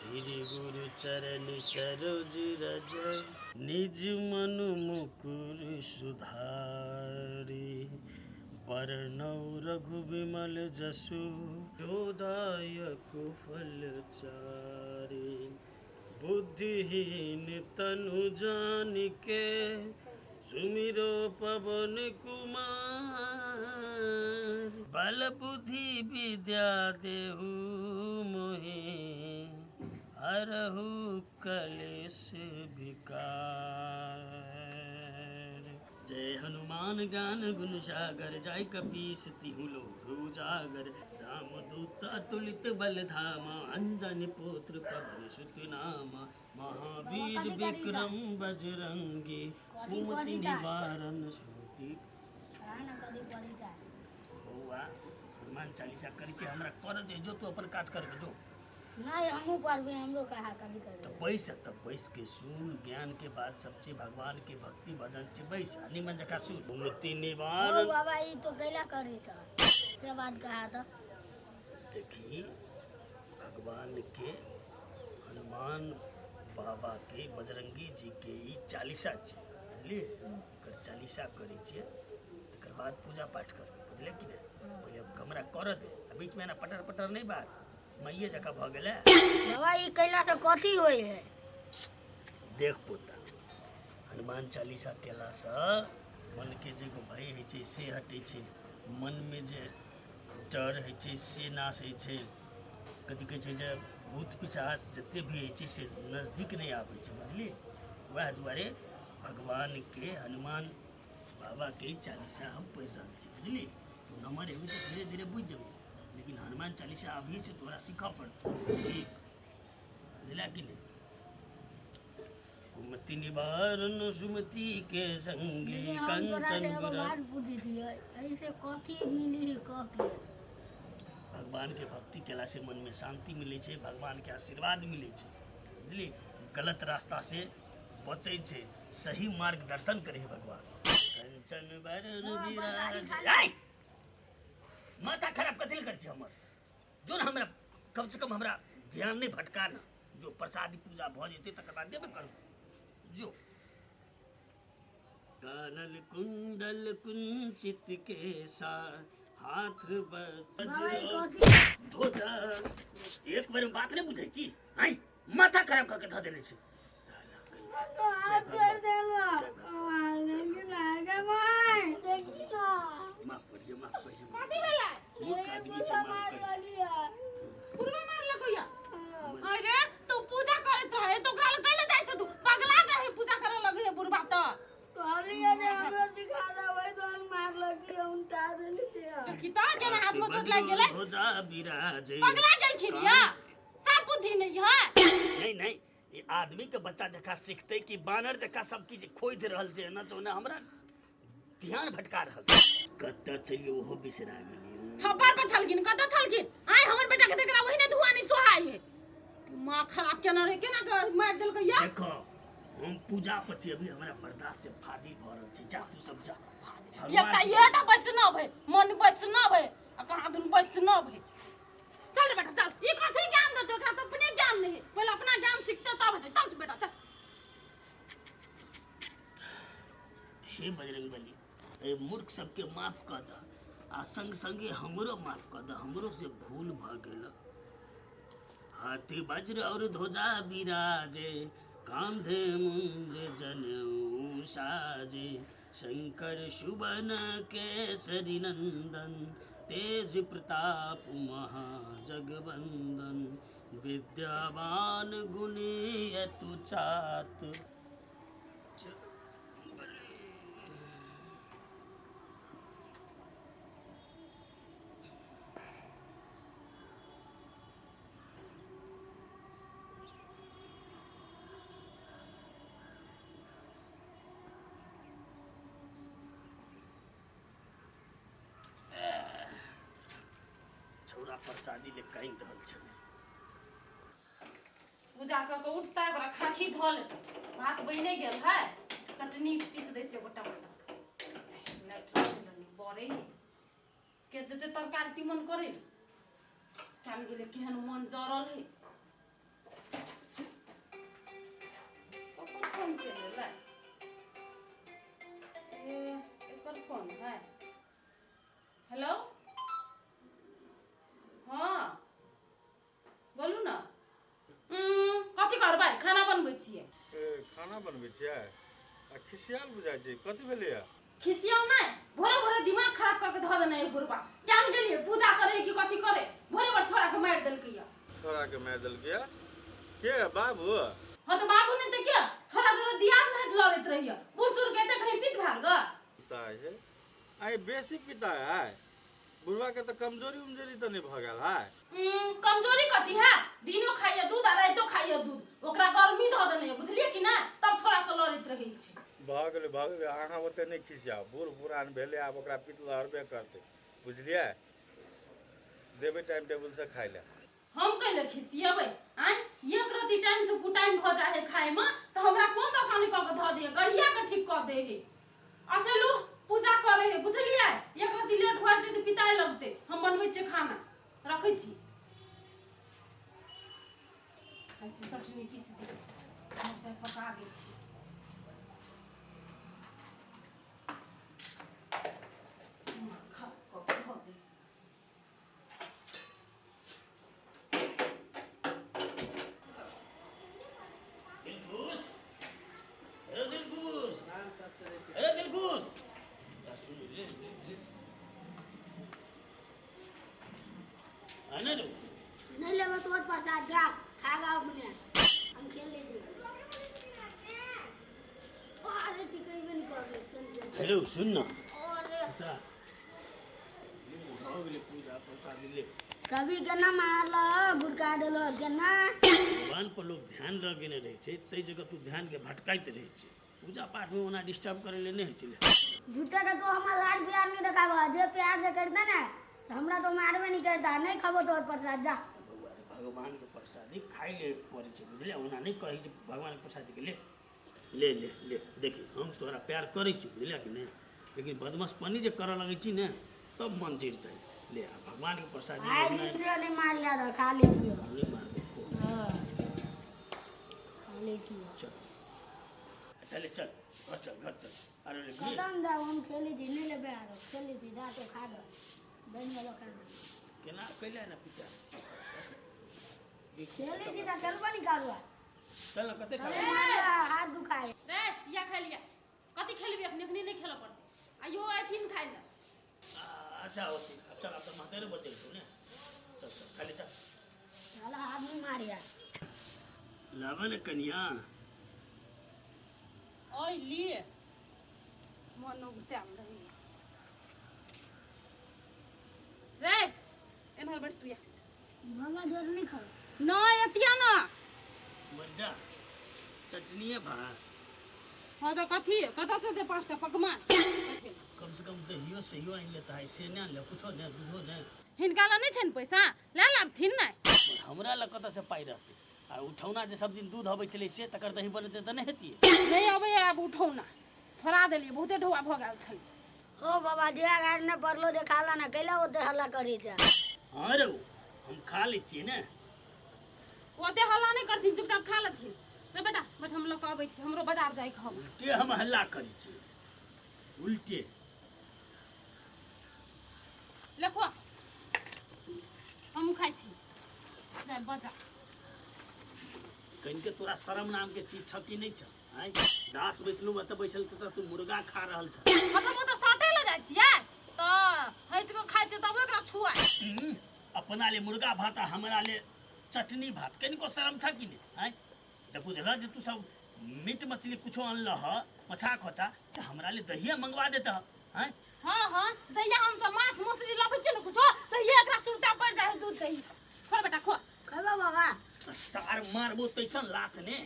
श्री गुरु चरण सरोज रज निज मनु मुकुर सुधारी बरनौ रघुबिमल जसु जोदायक फल चारी बुद्धिहीन तनु जानिके सुमिरो पवन कुमार बल बुद्धि विद्या देहु मोहि हरहु कलेश विकार। जय हनुमान ज्ञान गुण सागर जय कपीस तिहु लोक उजागर राम दूत अतुलित बल धामा अंजनी पुत्र पवन सुत नामा महावीर कथी करी विक्रम बजरंगी कथी कुमति करी जा? निवारण सुमति। कहा ना कथी पढ़ी जा? बौआ, हनुमान चालीसा करै छी, हमरा कर दे। जो तू अपन काज कर, जो। नहीं, हमहूँ पढ़बै, हमरो कहा कथी तऽ करबै। बैस, तऽ बैस के सुन। ज्ञान के बात सब छै, भगवान के भक्ति भजन छै। बैस आ निमन जकाँ सुन। कुमति ओ निवारण। बाबा, ई तो कैला करी छ से बात कहा तऽ। देखी, भगवान के, हनुमान बाबा के, बजरंगी जी के ई चालीसा छै, बुझलियै? एकर चालीसा करै छियै, तकर बाद पूजा पाठ करबै, बुझलियै कि नहि? पहिले हमरा करऽ दे आ बीचमे एना पटर पटर नहि बात, माइए जकाँ भऽ गेलै। बाबा, ई कैला से कथी होइ है? देख पोता, हनुमान चालीसा केलासँ मनके जे एगो भय होइ छै से हटै छै, मनमे जे डर होइ छै से नाश होइ छै। कथी कहै छै जे भूत पिशाच जते भी होइ छै से नजदीक नहि आबै छै, बुझलियै? वएह दुआरे भगवानके, हनुमान बाबाके चालीसा हम पढ़ि रहल छी, बुझलियै? तू नम्हर हेबही तऽ धीरे धीरे बुझि जेबही, लेकिन हनुमान चालीसा अभी से तोरा सीखऽ पड़तौ, ठीक? बुझला कि नहि? कुमति निवारण सुमति के संगे लेकिन हम तोरा से कंचन एगो विराज। बात पूछै छियै, एहिसे कथी मिली है कह के? भगवान के भक्ति केला से मन में शांति मिलै छै, भगवान के आशीर्वाद मिलै छै, बुझली? गलत रास्ता से बचै छै, सही मार्गदर्शन करे है भगवान। कंचन बरन बाबा, विराज प्रसादी खा ले। आइ! माथा खराब कथी लए करै छै हमर? जो ने, हमरा कम से कम हमरा ध्यान नहि भटका ने। जो, प्रसादी पूजा भऽ जेतै तकर बाद देबे करबो, जो। कानन कुंडल कुंचित केसा हाथ बाबा, ई वज्र कथी ध्वजा। एक बेर में बात नहि बुझै छी? आइ माथा खराब कऽ के धऽ देने छै साला। हाथ कर देबो। देखी ना। माफ करिए, माफ करिए। कथी भेलै? मूर्ख आदमी छै, माफ करिए। बुढ़वा मारलक या? अरे, तू पूजा करैत रहे तो ओकरा लग कैले जाइ छ तू? पगला जाइ है, पूजा करे लगे है बुढ़वा तऽ। कहलियै जे हमरो सिखा देबै तहन मारलक, उल्टा देलियै। देखी तऽ केना हाथ में चोट लागि गेलै। ध्वजा विराजे। पगला गेलखिन या, साफ बुद्धि नहीं है। नहीं नहीं, ई आदमी के बच्चा जकाँ सीखते कि बानर जकाँ सब किछु खोदि रहल छै एना से ओना, हमरा ध्यान भटका रहल छै। कतऽ चलिए, ओहो बिसरा गेलियै। छप्पर पर छलखिन, कतऽ छलखिन? आइ हमर बेटा के देखरा वही ने धुआं नहीं सोहाय है। माँ खराब केना रहे, केना के मारि देलकै या? देखो, हम पूजा पर छी अभी, हमरा बर्दाश्त से फाजिल भऽ रहल छै। जा, तू सब जा। भगवान एकटा के- एटा वैष्णव है, मन वैष्णव है आ कहाँ दुन वैष्णव है। चल रे बेटा, चल। ई कथी ज्ञान देतौ? एकरा तऽ अपने ज्ञान नहीं है। पहिले अपना ज्ञान सीखते तब हेतै। चल बेटा, चल। हे बजरंगबली, एहि मूर्ख सबके माफ कऽ दऽ आ संग संगे हमरो माफ कऽ दऽ, हमरो से भूल भऽ गेल। हाथी वज्र और ध्वजा विराजे, कांधे मुंज जनेऊ साजे, शंकर सुवन केसरी नंदन, तेज प्रताप महाजगवंदन, विद्यावान गुणी अतु चातुर। छौड़ा प्रसादी ले कानि रहल छलै। पूजा कऽ के उठता, ओकरा खाखी धऽ लेतै। भात बनि गेल है, चटनी पीस दै छियै गोटा लाइट बरे के जेतै, तरकारी तीमन करे कान गेलै। केहन मन जरल है। बनबै छियै। ए, खाना बनबै छियै आ खिसियाल बुझाइ छै, कथी भेलैया? खिसियाउ नहि, भोरे भोरे दिमाग खराब कऽ के धऽ देने एहि बुढ़बा। क्या ने गेलियै पूजा करे कि कथी करे, भोरे भोर छोड़ा के मारि देलकै या। छोड़ा के मारि देलकै या? के बाबू? हाँ तऽ बाबू नहि तऽ के, छोड़ा जोरे दियाद नहि लड़ैत रहिए, बूढ़ सूढ़ के एते कहीं पित भेल ग। पिता है आइ, बेसी पिता है बुढ़वा के, तऽ कमजोरी उमजोरी तऽ नहि भऽ गेल है? कमजोरी कथी है, दिनो खाइए दूध आ रातिो खाइए दूध, ओकरा गर्मी धऽ देने है, बुझलियै कि नहि, तब छोड़ा से लड़ैत रहै छै। भऽ गेलै, भऽ गेलै, अहाँ ओते नहि खिसियाउ, बूढ़ पुरान भेलै, आब ओकरा पित लहरबे करतै, बुझलियै? देबै टाइम टेबुल से खाइ लए। हम कैले खिसियेबै आँय, एक रति टाइम से कुटाइम भऽ जाइ है खाय में तऽ हमरा कोन दशानी कऽ के धऽ दिए, गड़िया के ठीक कऽ दे है। अच्छा लू, पूजा करे है, बुझलियै? एक रति लेट भऽ जेतै तऽ पिताइ लगतै। हम बनबै छियै खाना, रखै छी। अच्छा चटनी पीस दे, मरचाइ पका दै छी। खा कऽ के धऽ दे। दिलखुश, अरे दिलखुश, अरे दिलखुश, ले ले ले, आने रे। नहीं लेबो तोर प्रसाद, जा खा गा अपने, हम खेल ले छी। अरे टिकेबे नहीं कर ले। हेलो, सुन ना। अरे भऽ गेलै पूजा, प्रसाद ले। कभी केना मारल, गुड़का देलो केना? भगवान पर लोग ध्यान लगेने रहै छै, ताहि जगह तू ध्यानके भटकाइत रहै छै। पूजा पाठमे ओना डिस्टर्ब करै लए नहि होइ छै। झूठा का तो हमारा लाड प्यार नहीं दिखावा, जे प्यार से करता ना तो हमरा तो मारबे नहीं करता। नहीं खाबो तोर प्रसाद, जा। बौआ रे, भगवानके प्रसादी खाइ ले पड़ै छै, बुझलियै? ओना नहि कहै छै भगवानके प्रसादीके। ले ले ले ले। देखी, हम तोरा प्यार करै छी, बुझलियै कि नहि? लेकिन बदमाशपनी जे करऽ लगै छी ने, तब मन जरि जाइ। ले, आ भगवानके प्रसादी। आइ दिन से नहीं मारिया दो, खा ले छियो। नहि मारबै को। हाँ, खा ले छियो। चल, अच्छा ले चल, घर चल, घर चल। अरे ले घुरे। खत्म, जाओ, हम खेली थी, नहीं लेबे आरो, खेली थी, जा तो खा गो, बन गेलो खाना। केना कैला ने पिता? खेली थी तो खेलबो नहीं करुआ। चल ने, कते अरे खाबै? मारला हाथ दुखाए। रे या खाइ लिया, कथी खेलबी? अखनी अखनी नहि खेलऽ पड़तै, आ इहो अयथिन खाइ लए। अच्छा होती, अब चल, अब तो महतेरे बचल छौ ने, चल चल, खाली चल। साला हाथ नहीं मारिया। लाबे ने कनिया। ओइ लिए मन उगतायल रहैए रे, एम्हर बैठ तू या। मामा जोर नहीं खाओ। नहि एतिया ना। मर जा, चटनीए भात। हाँ तऽ कथी, कतऽसँ दे 5टा पकवान? कम से कम दहियो सहियो आनि लेता है, से नहि आनले कुछो नहि, दूधो नहि। हिनका लग नहि छनि पैसा, लए लाबथिन नहि? हमरा लग कतऽसँ पाइ रहतै? आ उठौना जे सब दिन दूध अबै छलै से तकर दही बनेतै तऽ नहि हेतियै? नहि अबैए आब उठौना, छोड़ा देलियै, बहुते ढौआ भऽ गेल छलै। ओ बाबा, जे अगार ने पड़लो जे खाला ना, कैला ओते हल्ला करी छै? हाँ रौ, हम खा लै छियै ने। ओते हल्ला नहि करथिन, चुपचाप खा लेथिन। रे बेटा बैठ, हम लऽ कऽ अबै छी, हमरो बाजार जाइके हब। उल्टे हम हल्ला करै छियै, उल्टे। लेखो, हमहूँ खाइ छी, जाय बजा। कनिके तोरा शरम नाम के चीज छ कि नहि छ? आँय, दास बैसलहुँ एतऽ बैसल तऽ तू मुर्गा खा रहल छ। मतलब ओ तऽ साटे लऽ जाइ छियै तऽ हटि कऽ खाइ छियै, तब एकरा छुआइ। अपना ले मुर्गा भात आ हमरा ले चटनी भात, कनिको शरम छ कि नहि? आँय, जब बुझलह जे तू सब मीट मछली कुछो अनलह ह, मछा खोचा, तऽ हमरा ले दहिया मंगवा देतह। आँय? हाँ हाँ, जहिया हमसब माछ मछली लबै छियै ने कुछो, तहिया एकरा सुरता पड़ि जाइ है दूध दही। खो बेटा, खो। खैबो बाबा? सार मारबो तैसन लात ने।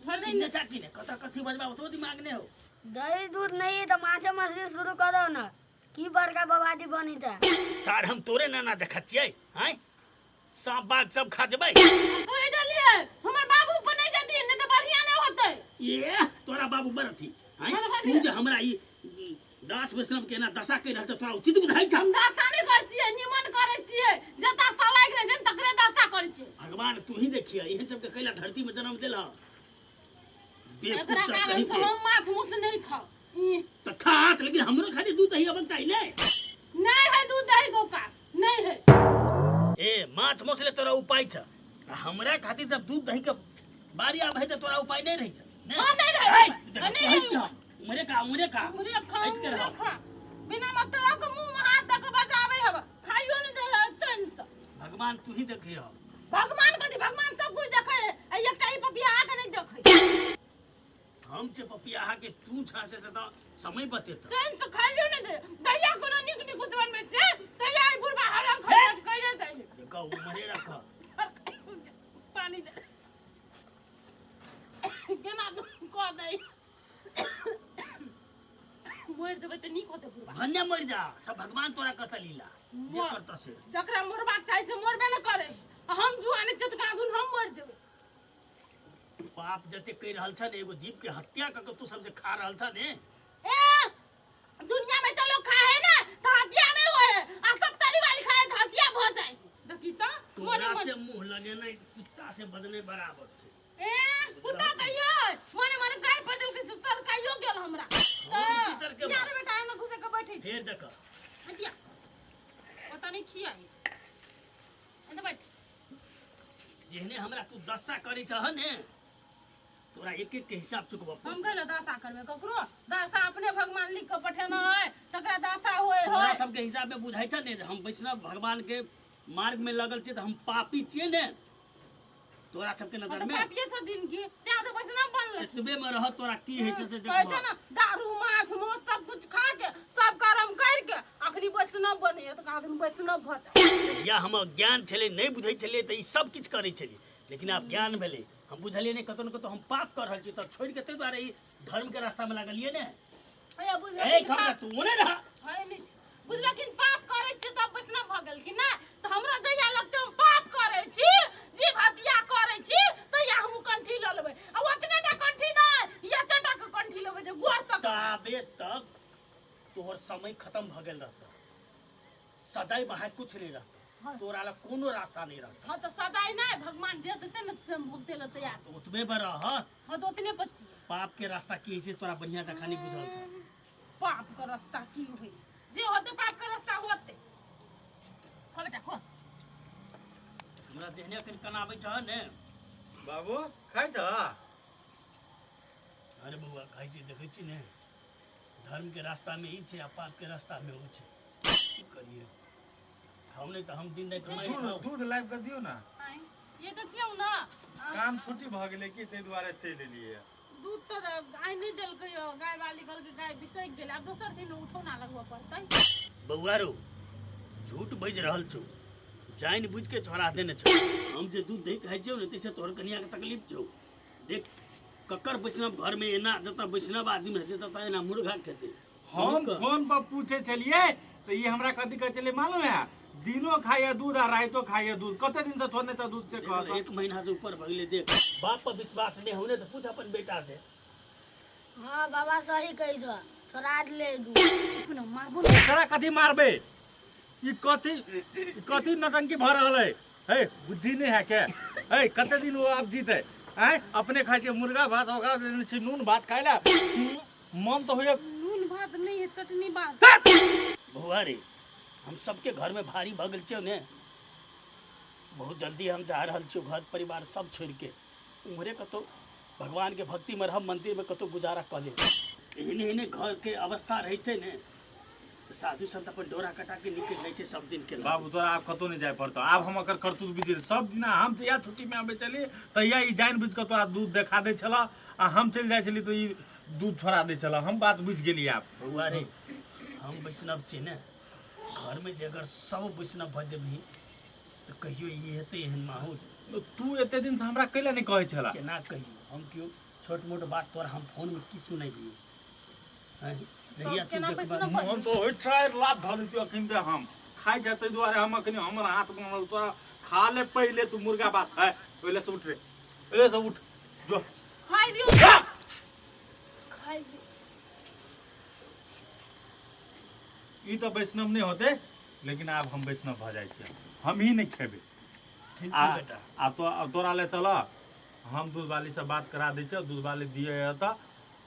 छोड़ दे। चिन्ह चा कि ने, कतऽ कथी बजबा तो दिमाग नहि हो। दही दूध नहीं तो माछ मछली शुरू करो ना, की बड़का बाबाजी बनी छै? सार हम तोरे नाना जखा छियै? आँय, सांप बाघ सब खा जेबै? कहि देलियै, हमर बाबू पर नहि जतियै, नहि तऽ बढ़िआँ नहि होतै। ये तोरा बाबू बड़ अथी। आँय, तू जे हमरा ई दास वैष्णव के एना दशा कहि रहल छ, तोरा उचित बुझाइ छ? हम दशा नहि करै छियै, निमन करै छियै। जे दशा लागि रहै छै ने, तकरे दशा करै छियै। भगवान तू ही देखिए, एहन सबके कैला धरती में जन्म देलह, बेवकूफ एकरा सब कारण कहीं से के। हम माछ मुस नहि खाउ। ई, तऽ खात, लेकिन हमरो खातिर दूध दही अबक चाही ने। नहि है दूध दही गौका, नहीं है। ए, माछ मौस ले तोरा उपाय छ, आ हमरा खातिर जब दूध दही के बारी आबै है तऽ तोरा उपाय नहि रहै छै ने? हाँ, नहि रहै है, उपाय। देख, हाँ, नहि कहै रहै छी हम, उम्हरे का उम्हरे का उम्हरे खा हटि के उम्हरे रह। खा बिना मतलब के मुंह में हाथ दऽ के बजाबै हब खाइयो नहि दै है चैन से भगवान तू ही देखिह भगवान कथी भगवान सब कुछ देखै है आ एकटा ई पपिया के नहि देखै हम जे पपिया के तू छा से तऽ समय बतेता चैन से खाइयो नहि दे दैया कोनो नीक नीक बनबै छै तैया ई बुढ़बा हराम खर्च कइले दै है। देखो उम्हरे रख पानी दे केना कऽ दै मरि जेबै तऽ नीक होतै बुढ़बा भन्ने मर जा सब भगवान तोरा करता लीला जे करता से जकरा मरबाक चाही से मरबे ने करे आ हम जुआने चतका दुन हम मरि जेबै पाप जते कहि रहल छ ने एगो जीव के हत्या कऽ के तू सब जे खा रहल छ ने ए दुनिया में तो लोग खाए है ना तो हत्या नहीं होए है आ सब तारी वाली खाए तो हत्या भ जाए देखी तो मने तोरा मन से मुंह लगेने कुत्ता से बदले बराबर छै ए कुत्ता त यो मने मने गाय पर देलकै से सरकाइयो गेल हमरा हम की सरकेबा? यार बेटा एना घुसे के बैठे छी फेर देख हटिया पता नहीं खिया एने बैठ जेहने हमरा तू दशा करै छह ने तोरा एक एक के हिसाब चुकबऽ पड़तौ। हम कहले दशा करबै ककरो दशा अपने भगवान लिख के पठेना है तकरा दशा होए तोरा है सबके हिसाब में बुझाइ छ ने जे हम वैष्णव भगवान के मार्ग में लगल छियै तऽ हम पापी छियै ने तोरा सबके हाँ नजर तो में पापिये छौ दिन की तें तो वैष्णव बनल एतबे में रह तोरा की होइ छै से कहै छै देखबह ने दारू माछ मौस सब कुछ खा के सब कर्म कर के अखनी वैष्णव बने तऽ आदमी वैष्णव भऽ जाय जहिया हम अज्ञान छलै नहि बुझै छलियै तऽ ई सब किछु करै छलियै लेकिन आब ज्ञान भेलै हम बुझलियै नहि कतौ ने कतौ हम पाप कर रहल छी तब छोड़ि के ताहि दुआरे ई धर्म के रास्ता में लागलियै ने ए ए बुझलखिन खबर पाप तू ओने रह है नहि छै। बुझलखिन पाप करै छी तब वैष्णव भऽ गेलखिन ने तऽ हमरा जहिया लगतै हम पाप करै छी जीव हत्या करै छी तहिया हमहूँ कंठी लऽ लेबै आ ओतने टा कंठी नहि एते टा के कंठी लेबै जे गोर तक ताबे तक तोहर समय खत्म भऽ गेल रहतौ सजाय बहाय कुछ नहीं रहतौ हाँ। तोरा लग कोनो रास्ता नहीं रहतौ हाँ तऽ सदाय नहि भगवान जे देतै ने से हम भुगतै लए तैयार तो ओतबे पर रह हाँ तऽ ओतने पर छियै पाप के रास्ता की होइ छै तोरा बढ़िया जकाँ नहि बुझल छौ पाप के रास्ता की होइ जे होते पाप के रास्ता होते खो बेटा खो हमरा जेहने अखन कनाबै छह ने बाबू खाइ छह अरे बौआ खाइ छी देखै छी ने धर्म के रास्ता में ई छै आ पाप के रास्ता में ओ छै की करिए खाउ नहि तऽ हम दिन राति मारि दूध खाउ दूध लाबि कऽ दियौ ने आँय, ये देखियौ ने काम छुट्टी भऽ गेलै कि ताहि दुआरे चलि एलियै दूध तऽ आइ नहि देलकै यौ गाय वाली कहलकै गाय बिसरि गेलै आब दोसर दिन उठौना लगबऽ पड़तै बौआ रौ झूठ बाजि रहल छौ जानि बुझि के छोड़ा देने छौ हम जे दूध दही खाइ छियौ ने ताहिसँ तोहर कनियाके तकलीफ छौ देख ककर वैष्णव घर में एना जतऽ वैष्णव आदमी रहतै ततऽ एना मुर्गा खेतै हम फोन पर पूछे छलियै तऽ ई हमरा कथी कहै छलै मालूम है दिनो खाइए दूध आ राइतो खाइए दूध कते दिन से छोड़ने छ दूध से देख कहत एक महीना से ऊपर भऽ गेलै देख बाप पर विश्वास नहि होने तऽ पूछ अपन बेटा से हाँ बाबा सही कही दो छोड़ा ले दूध चुप न मारबो न ओकरा कथी मारबे ई कथी ई कथी नौटंकी भऽ रहल है हे बुद्धि नहि है के हे कते दिन वो आब जीते आँय अपने खाइ छै मुर्गा भात ओकरा देने छै नून भात खाइ ला मन तऽ होइए नून भात नहि है चटनी भात बौआ रे हम सबके घर में भारी भऽ गेल छियौ ने बहुत जल्दी हम जा रहल छियौ घर परिवार सब छोड़ि के उम्हरे कतौ भगवान के भक्ति में रहब मंदिर में कतौ गुजारा कऽ लेब एहने एहने घर के अवस्था रहै छै ने तऽ साधु संत अपन डोरा कटा के निकलि जाइ छै सब दिन के बाबू तोरा आब कतौ नहि जाय पड़तौ आब हम एकर करतूत बुझि गेली सब दिना हम जहिया छुट्टीमे अबै छली तहिया ई जानि बुझि कऽ तोरा दूध देखा दै छलऽ आ हम चलि जाइ छली तऽ ई दूध छोड़ा दै छलऽ हम बात बुझि गेली आब बौआ रे हम वैष्णव छी ने घरमे जे अगर सब वैष्णव भऽ जेबही तऽ कहियो ई हेतै एहन माहौल तू एते दिनसँ हमरा कैला नहि कहै छला केना कहियो हम केओ छोट मोट बात तोरा हम फोनमे की सुनेबियौ आँय? जहिया तू केना देखबह वैष्णव भऽ हम तऽ होइत चारि लात धऽ दैतियौ अखन तऽ हम खाइ छै ताहि दुआरे हम अखन हमर हाथ बनल तोरा खा ले पहिले तू मुर्गा भात है ओहिले से उठ रे ओहिले से उठ जो खाइ दियौ खाइ दियौ ई तऽ वैष्णव नहि होते लेकिन आब हम वैष्णव भऽ जाइ छियै हम ही नहि खेबै ठीक आ छै बेटा आ तो आ तोरा ले चल हम दूधवाली से बात करा दै छियै दूधवाली दिए तऽ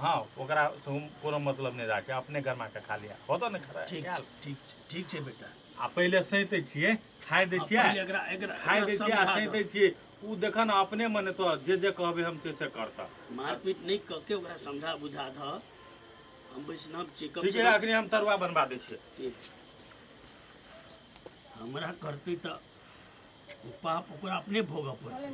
हँ ओकरा से हम कोनो मतलब नहि राखे अपने गरमा के खा लिया होतो ने खरा ठीक छै ठीक छै ठीक छै बेटा आ पहिले सैतै छियै खाइ दै आ छियै पहिले एकरा एकरा खाइ दै एकरा छियै आ समझा सैतै दह। छियै ओ देख ने अपने मने तो जे जे कहबै हम से से करता। मारपीट नहि कऽ के ओकरा समझा बुझा धऽ। हम वैष्णव छी। कम ठीक से है, कम अखनी हम तरुआ बनबा दै छियै। ठीक। हमरा करतै तऽ ओ पाप ओकरा अपने भोगऽ पड़तै।